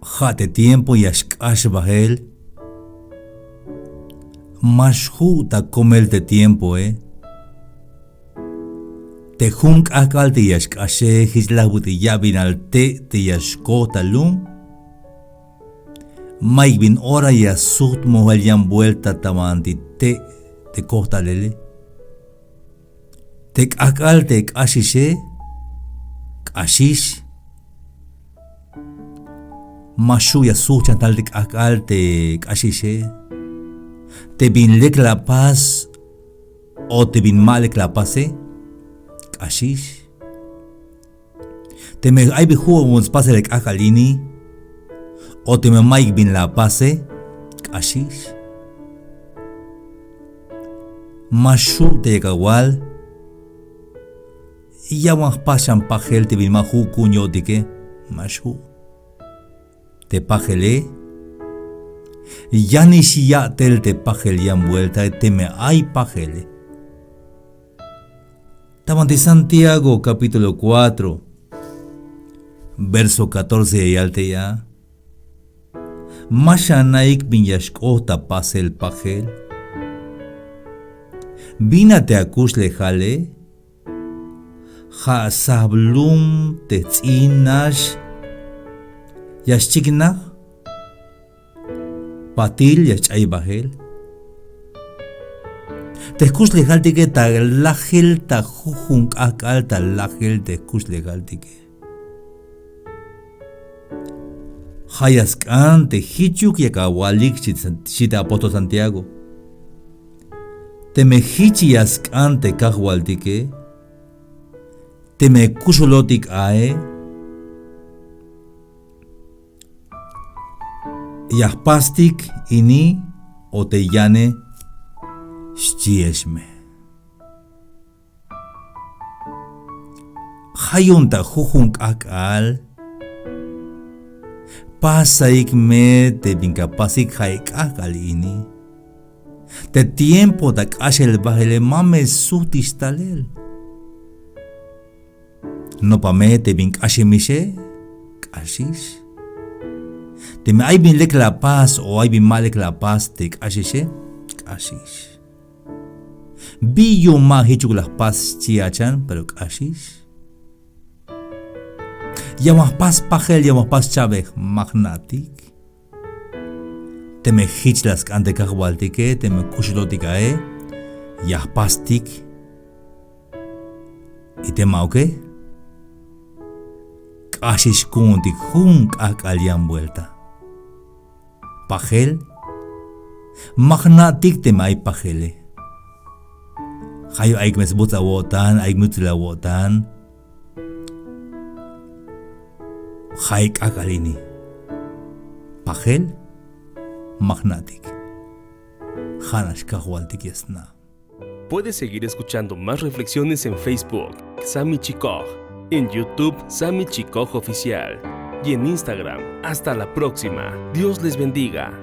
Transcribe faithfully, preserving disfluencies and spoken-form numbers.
Ja' te tiempo ya xk'ax bajel. Ma xju' ta komel te tiempoe. Te jun k'ajk'al te ya xk'axe, jich laj but'il ya'binal te' te ya xkoj ta lum. Mayuk bin ora ya sujt mojel yan vuelta ta banti te' te kojtalele. Te k'ajk'al te k'axixe, k'axix. Ma xju' ya sujt xan tal te k'ajk'al te k'axixe. Te bin lek la apas o te bin ma lek la apase, k'axix. Teme ay bin ju'un spasel k'ajk'al ini, o teme mayuk bin la apase, k'axix. Ma xju' te yak awal, ya wan jpas xan pajel te bin ma ju' ku'un yo'tike, ma xju'. Te pajele, yanix ya'tel te pajel yan vuelta teme ay pajele. Ta banti Santiago capítulo cuatro, verso catorce ya yal te ya: Ma xana'ik bin ya xk'ot ta pasel pajel. Bin a te akuxlejale, ja' sab lum te jts'in nax ya xchiknaj. Patil ya xch'ay bajel. Te jkuxlejaltike ta lajel ta jujun k'ajk'al ta lajel te jkuxlejaltike. Ja' ya sk'an te jichuk yak awalik, xchi te apóstol Santiago. Teme jich ya sk'an te kajwaltike, teme kuxulotik ae, ya jpastik ini o te yane, xchiex me. Ja' yu'un ta jujun k'ajk'al, pasaik me te bin ka pasik ja' k'ajk'al ini. Te tiempo ta k'axel bajele ma me sujtix talel. Nopa me te bin k'axemixe, k'axix. Teme ay bin lek la apas o ay bin ma lek la apas te k'axixe, k'axix. Bi yu'un ma jichuk la jpas, xchi achan, pero k'axix. Ya wan jpas pajel, ya wan jpas cha'bej, ma jna'tik. Teme jich la sk'an te kajwaltike, teme kuxulotik ae, ya jpastik. Y te ma'uke, k'axix ku'untik jun k'ajk'al yan vuelta. Pajel, ma jna'tik teme ay pajele. Ja' yu'un ayuk me sbuts awo'tan, ayuk me yutsil awo'tan. Ja' k'ajk'al ini. Pajel, ma jna'tik. Ja' nax kajwaltik ya sna'. Puedes seguir escuchando más reflexiones en Facebook, Sami Chikoj, en YouTube, Sami Chikoj Oficial, y en Instagram. Hasta la próxima. Dios les bendiga.